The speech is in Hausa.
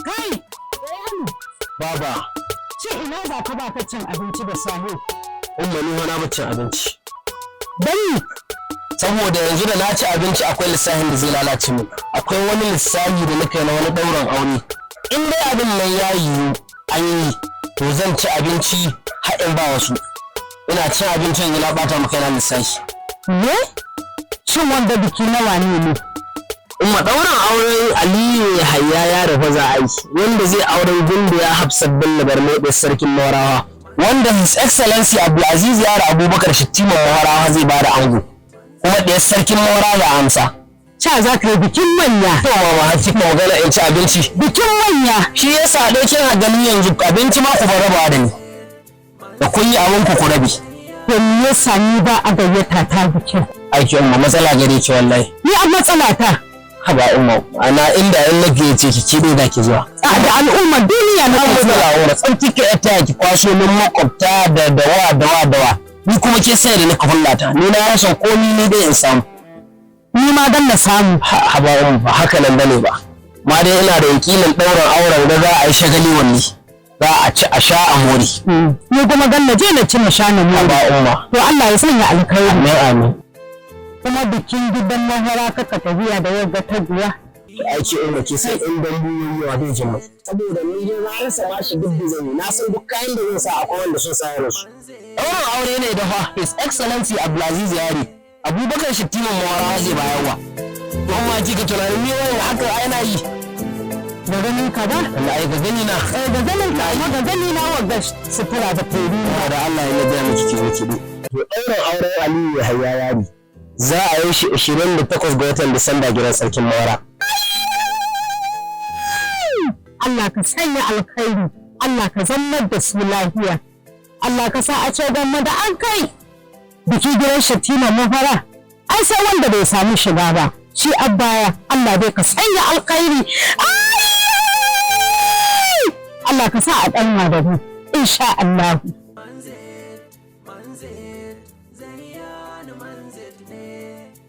Kai! Baba, Ce ina za ka ba ka cin abinci da safe? Umma, ni wani ba cin abinci. Dan Saboda yanzu da na ci abinci, akwai lissafin da zai lalace min. Akwai wani lissafi da nika na wani ɗaurin aure. In dai abin nan ya yiwu an yi, to zan ci abinci haɗin ba wasu. Ina cin abincin yanzu na ɓata maka na lissafi. Me? Shin wanda biki na wane ne? Umma, ɗaurin auren Aliyu Yahaya ya rufe za a yi, wanda zai auren Gimbiya Hafsat Bello Barmede, sarkin Mawarawa. Wanda His Excellency Abdulaziz Yaro Abubakar Shattiman Mawarawa zai bada ango. Kuma ɗaya sarkin Mawarawa za a amsa. Ca za ka yi bikin manya. To mama, har kika magana in ci abinci. Bikin manya. Shi yasa dai kina ganin yanzu abinci ma ku bar rabawa da ni. Da kun yi abin ku ku rabe. To me yasa ni ba a gayyata ta bikin? Aiki umma, matsala gare ki wallahi. Ni a matsala ta. Haba umma, ana inda in nake ce ki kiɗe da ki zuwa. A da al'ummar duniya na An ke zuwa. matsala umma, tsarki ka ta ki kwaso min makwabta da dawa dawa dawa. Ni kuma ke sai da nika hullata. Ni na rasa komi, ni dai in samu. Ni ma dan na samu. Haba umma, ba haka nan bane ba. Ma dai ina da yakinin ɗaurin auren da za a yi shagali wanne. Za a ci a sha a more. Ni kuma gan na je na ci na sha na more. Haba umma. To Allah ya sanya alkhairi. Amin, amin. Kuma bikin gidan mahara kaka tafiya da yadda ta biya. Aiki umma, ke san in dambu yayi yawa zai jin mai. Saboda ni dai na rasa ma shi duk da zan yi, na san duk kayan da zan sa akwai wanda sun sa irin su. Ɗaurin aure ne da fa His Excellency Abdulaziz Yari Abubakar Shattiman Mawara zai bayarwa. Don ma kika tunanin ni wani haka ai na yi. Da ganin ka ba? Wallahi ga gani na. Eh, da ganin ka, amma da gani na wagga sutura da feri. Da Allah ya gaya miki ki zo ki bi. To ɗaurin auren Aliyu Yahaya Yari za a yi shi 28 ga watan Disamba gidan sarkin Mawara. Allah ka sanya alkhairi. Allah ka zamnar da su lafiya. Allah ka sa a ce gwamma da an kai biki gidan Shatima Mafara, ai sai wanda bai samu shiga ba shi baya. Allah dai ka sanya alkhairi. Ai! Allah ka sa a ɗan da mu insha Allah.